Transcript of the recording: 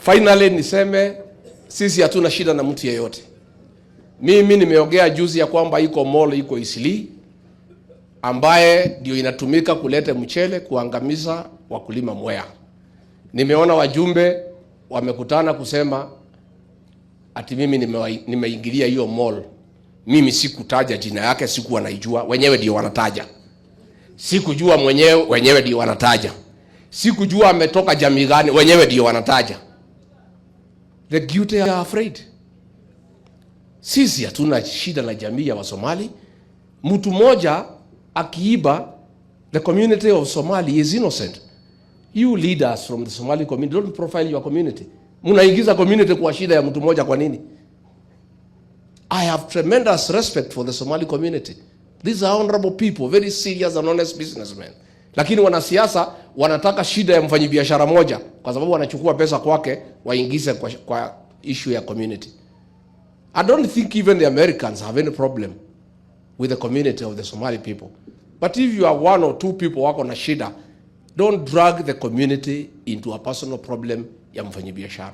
Finally niseme sisi hatuna shida na mtu yeyote. Mimi nimeongea juzi ya kwamba iko mall iko Eastleigh ambaye ndio inatumika kuleta mchele kuangamiza wakulima Mwea. Nimeona wajumbe wamekutana kusema ati mimi nimeingilia hiyo mall. Mimi sikutaja jina yake, sikuwa naijua, wenyewe ndio wanataja. Sikujua mwenyewe, wenyewe ndio wanataja. Sikujua ametoka jamii gani, wenyewe ndio wanataja. The guilty are afraid. Sisi hatuna shida na jamii ya Wasomali. Mtu mmoja akiiba, the community of Somali is innocent. You leaders from the Somali community, don't profile your community. Mnaingiza community kwa shida ya mtu mmoja kwa nini? I have tremendous respect for the Somali community. These are honorable people, very serious and honest businessmen. Lakini wanasiasa wanataka shida ya mfanyibiashara moja kwa sababu wanachukua pesa kwake waingize kwa issue ya community. I don't think even the Americans have any problem with the community of the Somali people. But if you are one or two people wako na shida, don't drag the community into a personal problem ya mfanyibiashara.